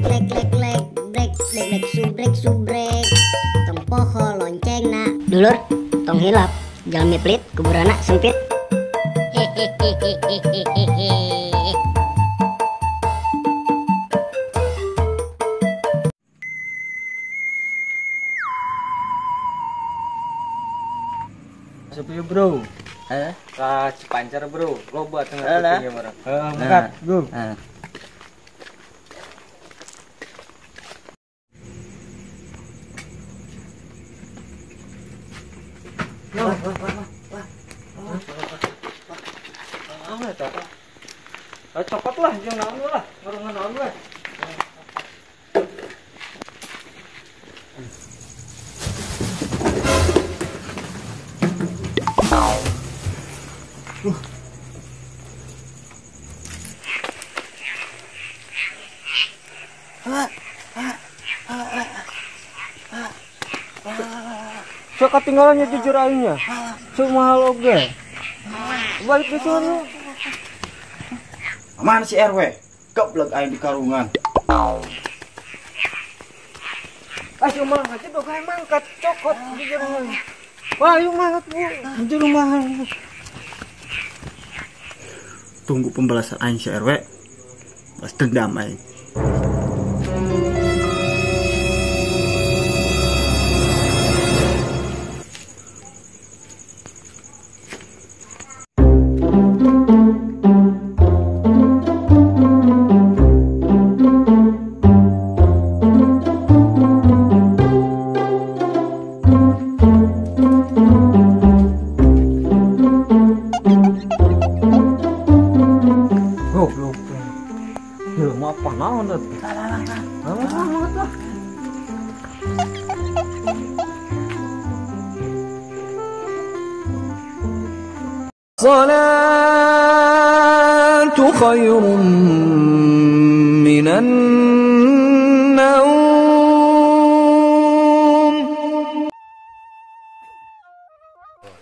lek lek lek brek lek lek subrek subrek. Tong poho loncengna. Dulur, tong hilap. Jalmi pelit, kuburanna sempit. Hehehehehehe. Masuk yuk bro. Ka Cipancar bro, loba tengah putihnya marah. Heeh, mangkat, bro. Wah, wah, wah, wah. Wah, eta. Copot lah, jeung naon lah, ngarungan naon lah. Sok ketinggalannya jujur aingnya. Sok mahal oge. Balik ke sono. Mana si RW? Goblok aing di karungan. Ayo mangkat itu kayak mangkat cokot di jero. Wah, ayo mangkat bu. Di rumah. Tunggu pembalasan aing si RW. Balas dendam aing. Goblok. Ya mau apa naon teh? Lah. Salatu khairum minan naum.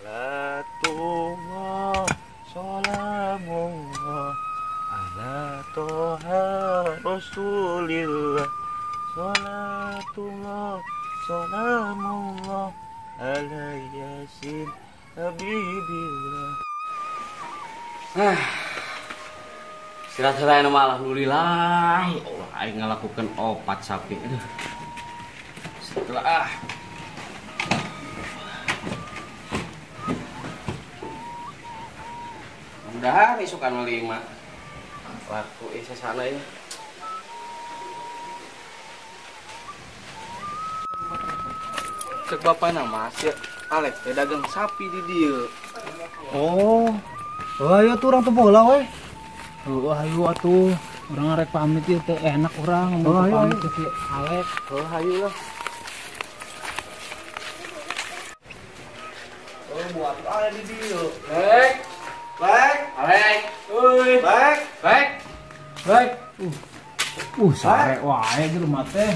Salatullah, salamullah ala toha rasulillah. Salatullah, salamullah ala yasin habibillah. Istirahat mah alhamdulillah. Ya Allah, aing ngalakukeun opat sapi. Aduh. Setelah mudahan isukan 5. Laku sasana ya. Cek bapana mas ya, Alex teh dagang sapi di dieu. Oh. Oh, ayo tuh orang tuh bola weh. Oh, ayo atuh. Urang rek pamit ieu teh enak urang mau pamit ke si Alex. Oh, ayo lah. Oh, buat ada di dieu. Lek. Lek, Alek. Euy. Lek. Lek. Lek. Sare wae di rumah teh.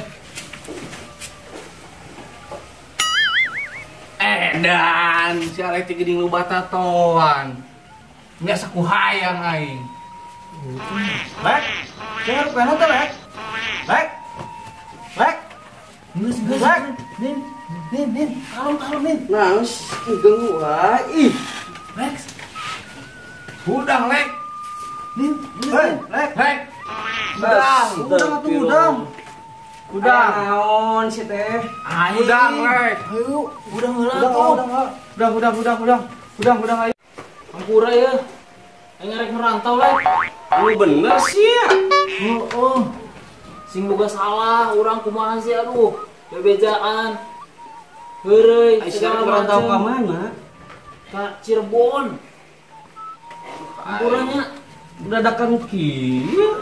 Edan, si Alek teh geuning loba tatoan. Biasa ku hayang aing. Lek. Cengar kana teh, Lek. Lek. Lek. Geus geus. Lek. Nin, nin, nin, kalem nin. Naon ganggu wae. Ih. Lek. Hudang, Lek. Nin, hei, Lek. Lek. Hudang, hudang atuh hudang. Hudang. Naon si teh? Hudang, Lek. Ayo, hudang heula atuh. Hudang, hudang, hudang, hudang. Hudang, hudang ayo. Hampura ya. Aing rek merantau, Lek. Lu bener sih ya. Heeh. Sing boga salah urang kumaha sih aduh. Bebejaan. Heureuy, segala merantau ka mana? Ka Cirebon. Hampuranya dadakan kieu.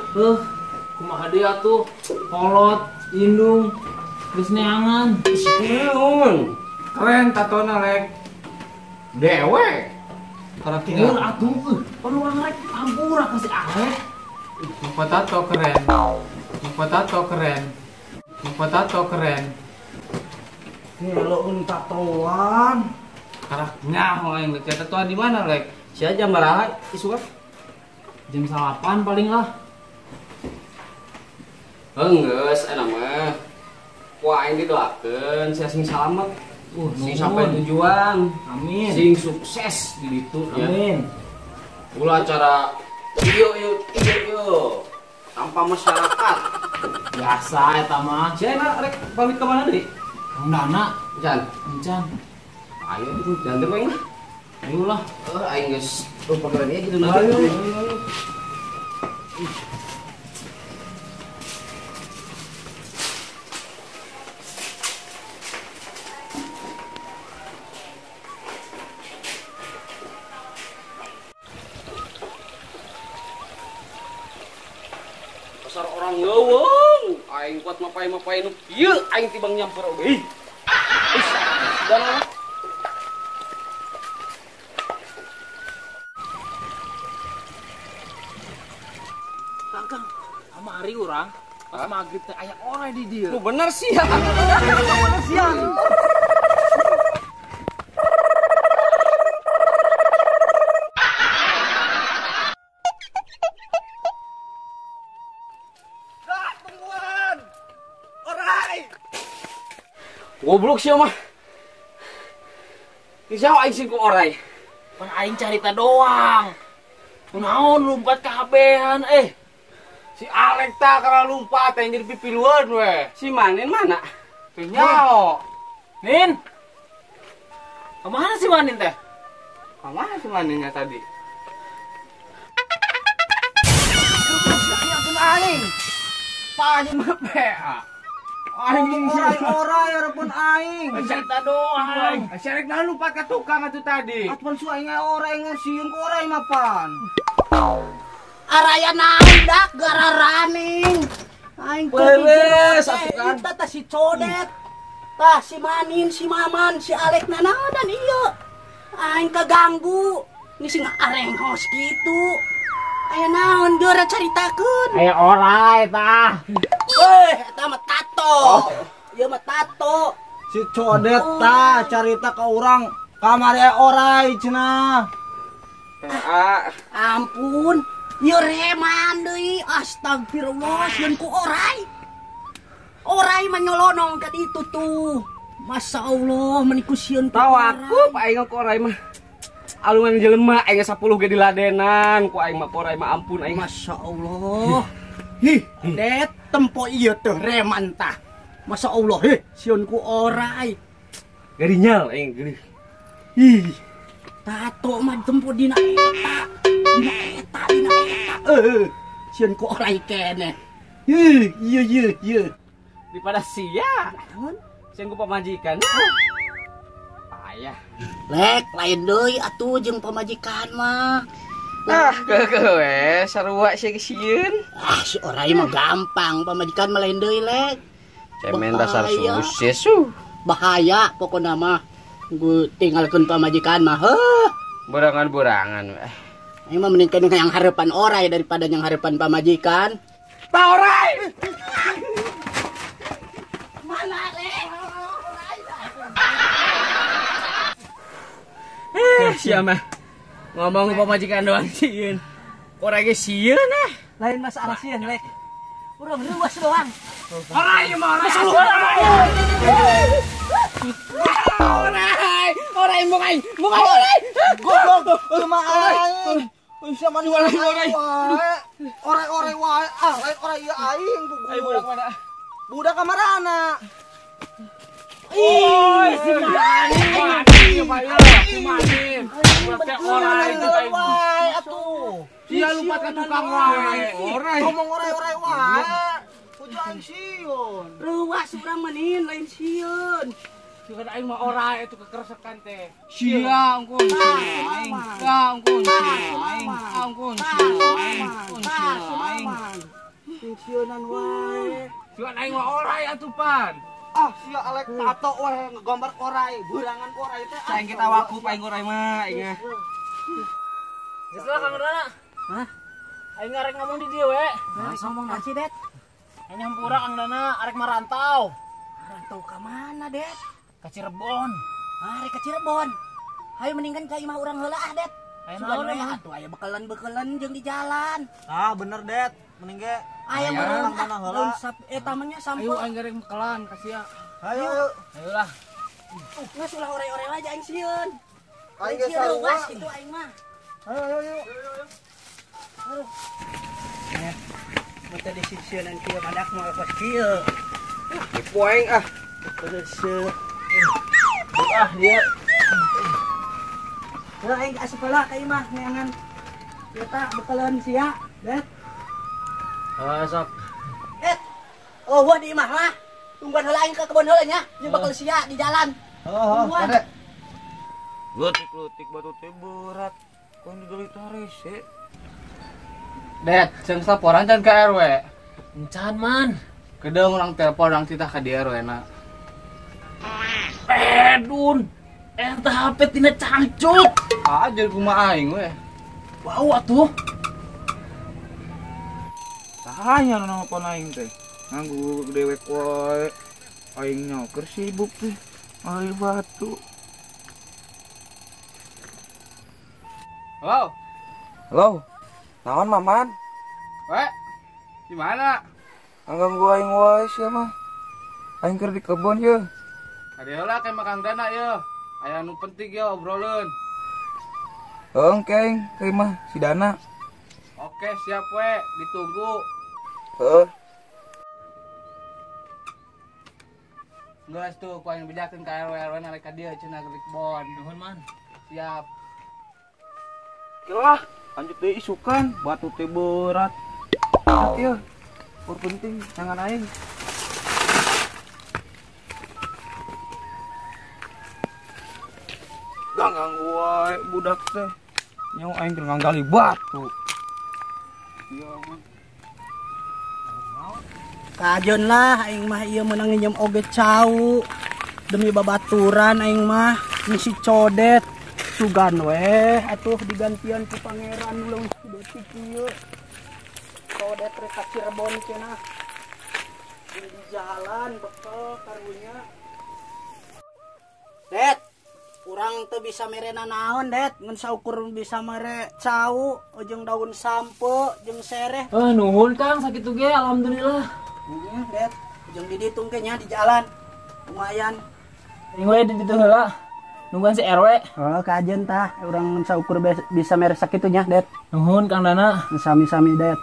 Kumaha deui atuh? Kolot, indung, geus neangan. Naon? Keren tatona, Lek. Dewe. Karakter atuh, perlu rek hampura ka si Alek. Lupa tato keren. Lupa tato keren. Lupa tato keren. Gelo mun tatoan. Karaknya aing geus tatoan di mana, Lek? Sia jam baraha isukan? Jam 8 paling lah. Geus enak mah. Ku aing didoakeun sia sing salamet. Sing sampai tujuan. Amin. Sing sukses di ditu ya. Amin. Ulah acara ieu ieu ieu ieu tanpa masyarakat. Biasa eta mah. Sia rek pamit ka mana deui? Kang Dana, Encan. Encan. Ayo tuh jangan aing lah. Ayo lah. Aing geus lupa keren gitu nanti. Ayo. Pasar orang leuweung, aing kuat mapai-mapai nu kieu aing tibang nyamper oge. Ih. Kang, kamari urang pas maghrib teh aya orai di dieu. Lu bener sih ya. Bener sih ya. Goblok sih mah. Siapa aing sih ku orai? Pan aing carita doang. Kunaon lompat kabehan eh. Si Alek ta kana lompat aing jadi pipilueun we. Si Manin mana? Teu nyao. Nin. Kemana si Manin teh? Kemana si Maninnya tadi? Aing. Pan mah PA. Aing orai harapan aing. Cerita doang. Syarek nah lupa ke tukang atuh tadi. Atuh su aing orai ngasieun ku orai mapan. Araya naon dak gararaning. Aing beres atuh kan. Tah si Codet. Tah si Manin, si Maman, si Alek nanaonan ieu. Aing kaganggu. Ni sing arenghos kitu. Aya naon geura caritakeun. Aya orai tah. Eh, eta mah tato. Ieu mah tato. Si Codet tah carita ka urang kamari aya orai cenah. Ampun, ieu reman deui. Astagfirullah, sieun ku orai. Orai mah nyolonong ka ditu tuh. Masya Allah, meni ku sieun ku orai. Tawakup aing ku orai mah. Alungan jelema aing 10 ge diladenan ku aing mah orai mah ampun aing. Masya Allah. Hih, det tempo ieu teh reman tah. Masya Allah, hih, sieun ku orai. Garinyal aing geuning. Ih. Tato mah tempo dina eta. Dina eta, dina eta. Sieun ku orai keneh. Ih, ieu ieu ieu. Daripada sia. Naon? Sieun ku pamajikan. Payah. Lek, lain deui atuh jeung pamajikan mah. Ah, keukeuh we, sarua sia sieun. Ah, si orai mah gampang, pamajikan mah lain deui, Lek. Cemen dasar susis su. Bahaya pokona mah. Gue tinggalkeun pamajikan mah. Heuh. Borangan-borangan we. Aing mah mending keneh yang harapan orai daripada yang harapan pamajikan. Pa orai. Mana, Lek? Eh, sia mah. Ngomong pamajikan doang sieun. Orai ge sieun ah. Lain masalah sieun, Lek. Urang ruas doang. Orai mah orai. Orai, orai mung aing, mung aing orai. Goblok, mah aing. Bisa mah orai orai. Orai orai wae. Ah, lain orai ieu aing. Ayo budak mana? Budak kamarana. Ih, si Manin. Si Manin. Orai itu wae atuh. Sia lupa ka tukang wae. Orai. Ngomong orai-orai wae. Kudu aing sieun. Ruas urang manin lain sieun. Cuman aing mah orai itu kekeresekan teh. Sia ungkun aing. Ungkun aing. Ungkun aing. Aing. Sieunan wae. Cuman aing mah orai atuh pan. Ah, sia Alek tato wae ngegambar orai, burangan orai teh. Aing kita wakup aing orai mah aing. Geus lah Kang Dana. Hah? Aing arek ngomong di dieu we. Arek ngomong naon sih, Det? Aing hampura Kang Dana arek marantau. Marantau ka mana, Det? Ka Cirebon. Arek ka Cirebon. Hayu mendingan ka imah urang heula ah, Det. Aya naon mah atuh aya bekalan-bekalan jeung di jalan. Ah bener Det, mending ge aya meureun mana heula. Eta mah nya sampe. Ayo aing gareng bekalan ka sia. Ayo ayo. Ayolah. Geus ulah ore-ore aja aing sieun. Aing ge sarua kitu aing mah. Ayo ayo ayo. Aduh. Ya. Mata di sisieunan kieu badak moal kos kieu. Nipu aing ah. Terus ah dia. Heuh aing asup heula ka imah neangan. Eta bekalan sia, Det. Ah sok. Et. Oh, wah di imah mah. Tungguan heula aing ka kebon heula nya, jeung bakal sia di jalan. Heeh, heeh. Lutik-lutik batu teh berat. Kok digali rese. Det, jeung laporan can ka RW. Encan man. Kedeung urang telepon urang titah ka di RW na. Edun. Eta HP tina cangcut. Ah, jeung kumaha aing we. Bau atuh. Tanya nu nelpon aing teh. Nganggu dewek wae. Aing nyoker sibuk teh. Ai batu. Halo. Halo. Naon Maman? We. Di mana? Anggap gua aing wae sia mah. Aing keur di kebon ye. Kadieu lah kayak makan dana ye. Aya nu penting ye obroleun. Heung keng, ka imah si Dana. Oke, siap we, ditunggu. Heeh. Geus tuh ku aing bejakeun ka RW RW na rek ka dieu cenah ke kebon. Nuhun man. Siap. Lah, lanjut deui isukan, batu teh berat. Ieu, pur penting tangan aing. Ganggu wae budak teh. Nyawa aing keur nganggali batu. Iya mah. Kajeun lah aing mah ieu meunang nginjem oge cau. Demi babaturan aing mah misi codet. Sugan weh atuh digantian ku pangeran leuwih detik ieu. Codet rek ka Cirebon cenah. Di jalan bekel karunya. Det, urang teu bisa merena naon, Det, ngan saukur bisa mere cau jeung daun sampe jeung sereh. Nuhun Kang sakitu ge alhamdulillah. Heeh, Det, jeung di ditu ke nya di jalan. Lumayan. Aing we di ditu heula. Nungguan si RW. Oh, kajen tah urang saukur bisa mere sakitu nya, Det. Nuhun Kang Dana. Sami-sami, Det.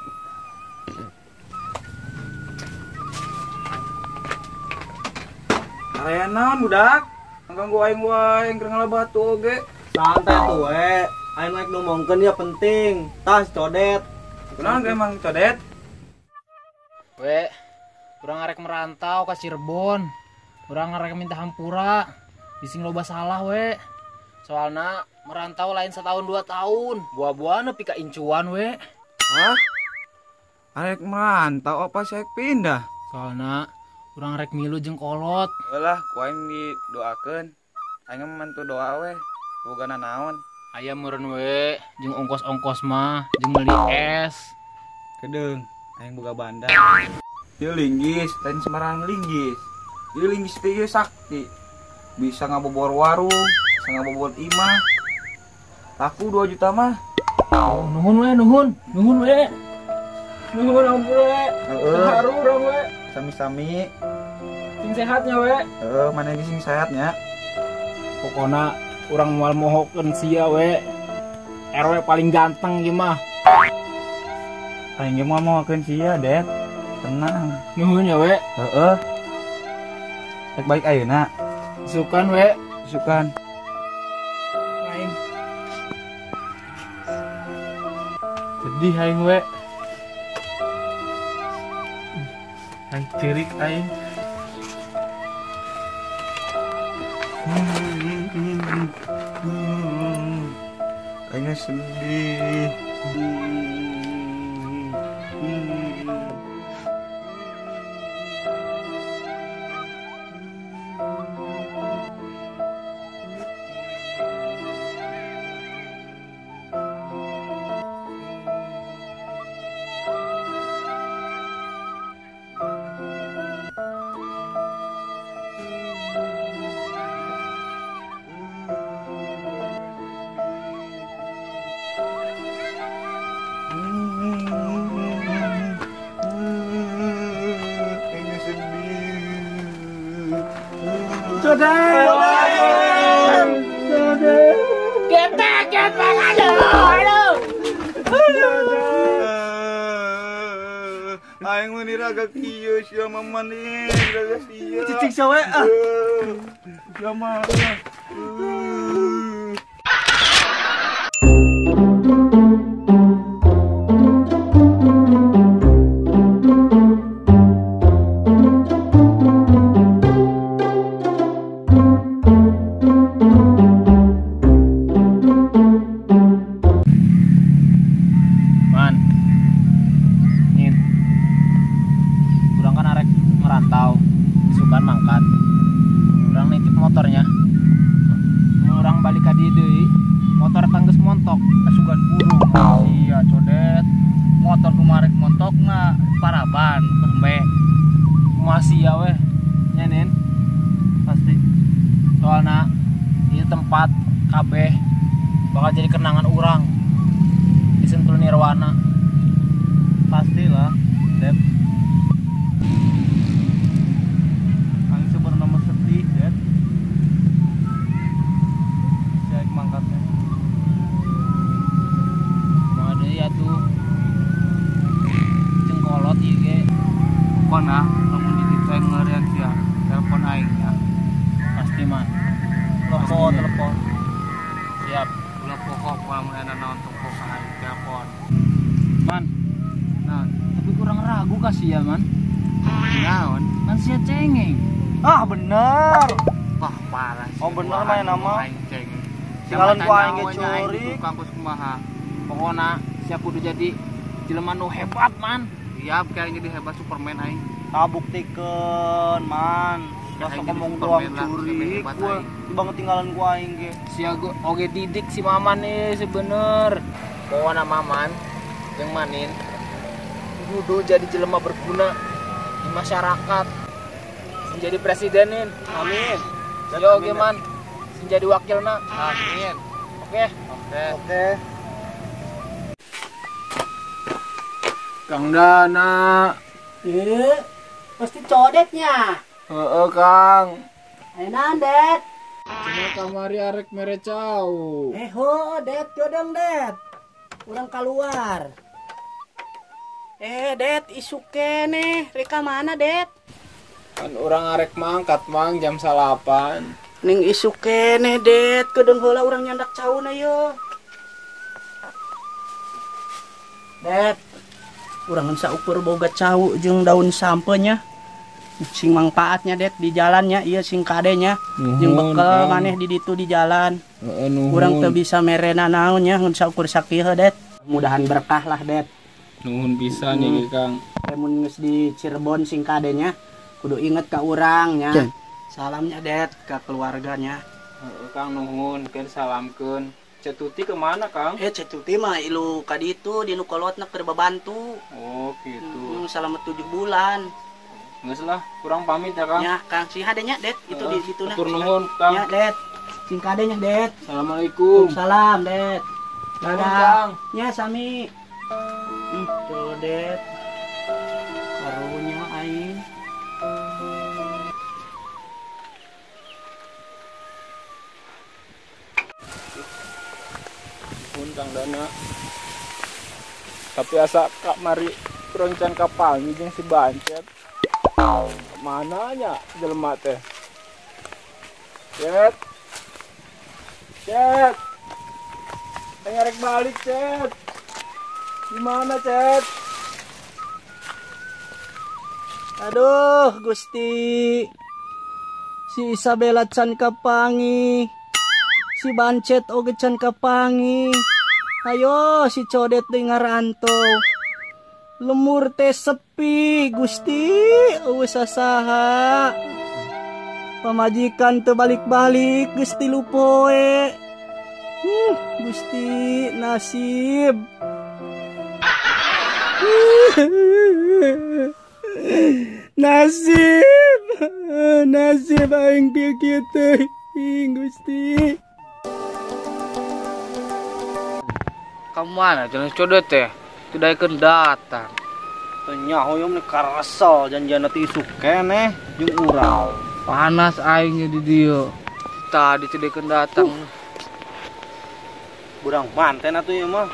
Aya naon budak? Ganggu aing wae keur ngala batu oge. Santai tuh we. Aing rek ngomongkeun ya penting. Tah si Codet. Kunaon emang Codet? We, urang arek merantau ka Cirebon. Urang arek minta hampura. Bising loba salah we. Soalna merantau lain setahun 2 tahun. Buah-buahna nepi ka incuan we. Hah? Arek merantau apa sih pindah? Soalna urang rek milu jeung kolot. Heulah, ku aing didoakeun. Aing mah mantu doa we. Boga nanaon. Aya meureun we jeung ongkos-ongkos mah, jeung meuli es. Kedeung, aing boga banda. Ieu linggis, lain sembarangan linggis. Ieu linggis teh ieu sakti. Bisa ngabobor warung, bisa ngabobor imah. Laku 2 juta mah. Oh, nuhun we, nuhun. Nuhun we. Nuhun ampun we. Heeh. Haru urang we. Sami-sami. Sing sehatnya we. Heeh, mana ge sing sehatnya. Pokona urang moal mohokeun sia we. RW paling ganteng ieu mah. Aing ge moal mohokeun sia, Det. Tenang. Nuhun ya we. Heeh. Rek balik ayeuna. Isukan we. Isukan. Aing. Sedih aing we. Aing cerik aing. Aing sedih. Codet. Codet. Getek, getek, aduh, aduh. Aing mah niraga kieu sia mama nih, raga sia. Cicing sia we ah. Sia mah. Masih ya weh nyenin pasti soalnya ini tempat kabeh bakal jadi kenangan urang di Sentul Nirwana pastilah Dep. Aing sebenarnya mah sedih Dep. Saya mangkatnya mau ada ya tuh jengkolot ieu ge pokona lamun di ditu aing ngeureun sia telepon aing ya pasti man telepon telepon siap ulah pokok lamun aya naon tong ka aing telepon man. Nah, tapi kurang ragu kasih ya man. Naon man sia cengeng. Ah bener. Wah parah. Oh bener mah nama aing cengeng. Tinggalan ku aing ge curi. Tukang kus kumaha. Pokona sia kudu jadi jelema nu hebat man. Iya, kayak jadi hebat Superman aing. Kabuktikeun man. Masa ngomong doang curi gua tiba ketinggalan gua aing ge. Sia oge didik si Maman nih sebener. Pokona Maman jeung Manin kudu jadi jelema berguna di masyarakat. Menjadi presidenin. Amin. Yo oge man. Menjadi wakilna. Amin. Oke. Oke. Oke. Kang Dana. Pasti codetnya. Heeh, Kang. Ayo Det. Cuma kamari arek mere cau. Ho, Det, jodong Det. Urang keluar. Det, isuk keneh. Reka mana, Det? Kan urang arek mangkat, Mang, jam 8. Ning isuk keneh, Det. Kedeung heula urang nyandak cauna yo. Det. Urang saukur boga cau jeung daun sampenya. Sing mangpaatnya Det di jalannya, iya sing kadenya jeung bekel maneh di ditu di jalan. Urang teu bisa merena naonnya ngan saukur sakieu Det. Mudahan berkah lah Det. Nuhun pisan ieu Kang. Mun geus di Cirebon sing kadenya kudu inget ka urang nya. Salamnya Det ka keluarganya. Heeh Kang nuhun, keun salamkeun. Cetuti kemana Kang? Cetuti mah ilu ka ditu di nu kolotna keur babantu. Oh gitu. Selama 7 bulan. Geus lah, kurang pamit ya Kang. Ya Kang, sing hadenya Det, itu di situ nah. Atur nuhun Kang. Ya Det. Sing kadenya Det. Assalamualaikum. Salam Det. Dadah. Kang. Ya sami. Tuh Det. Karunya aing. Kang Dana. Tapi asa kak mari roncan kapal jeung si Bancet. Mananya jelema teh? Cet. Cet. Aing arek balik, Cet. Gimana, Cet? Aduh, Gusti. Si Isabella can kapangi. Si Bancet oge can kapangi. Ayo si Codet deui ngaranto. Lemur teh sepi Gusti, eueuh sasaha. Pamajikan teu balik-balik Gusti lupoe. Gusti nasib. Nasib. Nasib aing kieu teuing Gusti. Kemana jalan Codet teh? Tidak akan datang. Teu nyaho ieu mah karesel janjian teh isuk keneh jeung urang. Panas aing di dieu. Tadi cedekeun datang. Burang manten atuh ieu mah.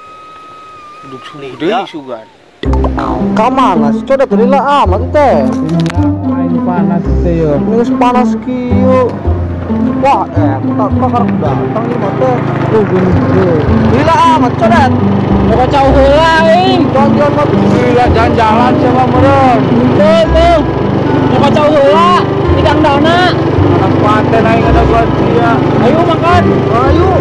Duduk deui sugan. Ka mana sih coda teh lila amat teh. Aing panas teh yo. Geus panas kieu. Wah, eta karek datang ieu mah teh. Lila amat coda. Mau cau heula aing. Jalan-jalan gila jalan-jalan siapa meureun. Henteu. Mau cau heula. Idang dana. Anak paten aing ada buat dia. Ayo makan. Ayo.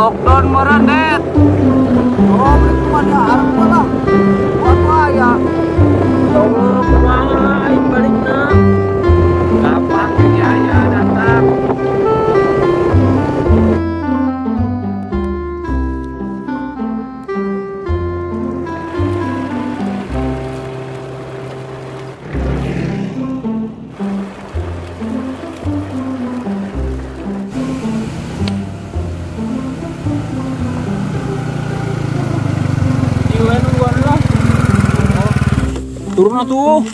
Lockdown meureun, Det. Oh, itu mah diharap lah. Buat aya. Oh, kumaha aing balikna? Kapan ini aya datang? Turun atuh.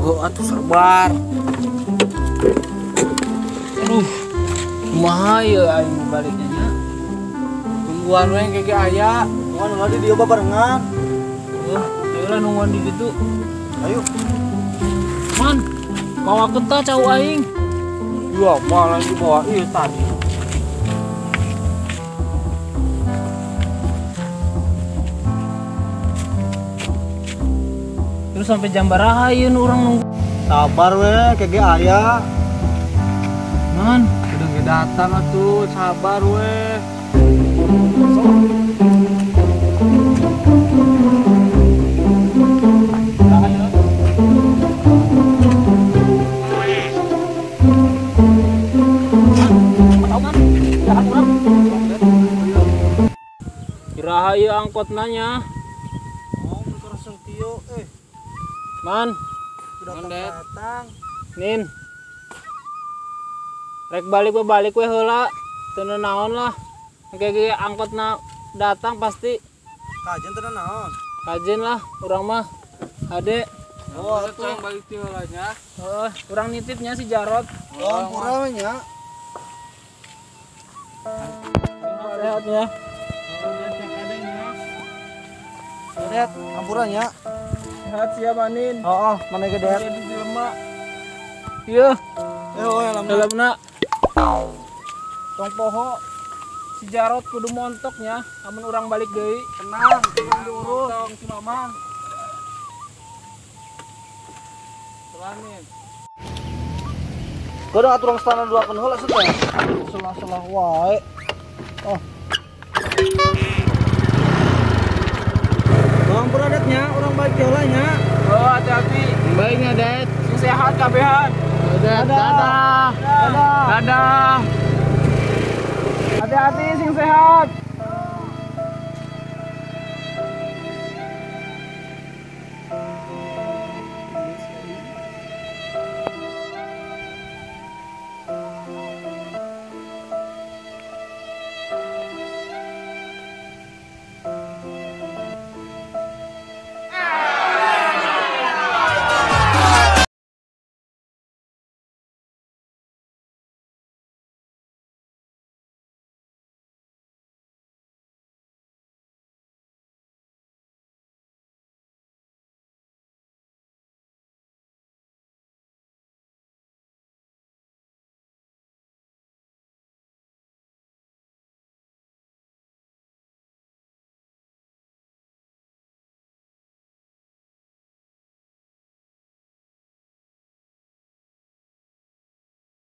Oh, atuh serbar. Aduh. Kumaha ieu aing baliknya nya? Tungguan we engke ge aya. Tungguan ulah di dieu babarengan. Heuh, ayo lah nungguan di ditu. Ayo. Man, bawa kentah cau aing. Iya, malah dibawa ieu tadi. Terus sampai jam baraha ieu nu urang nunggu. Sabar we, kege aya. Man, udah ge datang atuh, sabar we. Iraha ieu angkotna nya. Oh, terus kieu eh. Man, datang. Nin. Rek balik we balik we heula. Teu naon lah. Engke ge angkotna datang pasti. Kajen teu naon. Kajen lah urang mah. Ade. Oh, atuh balik ti heula nya. Heeh, urang nitipnya si Jarot. Oh, pura we nya. Sehat ya. Sehat, ampura nya. Sehat siap Anin. Oh, mana ge Det? Di lemak. Ieu. Eh, helmna. Tong poho si Jarot kudu montoknya amun urang balik deui. Tenang, tenang diurus. Tong si Mamang. Selamin. Kudu atuh urang standar dua keun heula teh. Selah-selah wae. Oh. Bang puradetnya, orang baik heula nya. Oh, hati-hati. Baiknya, Det. Sing sehat kabehan. Dadah. Dadah. Dadah. Hati-hati sing sehat.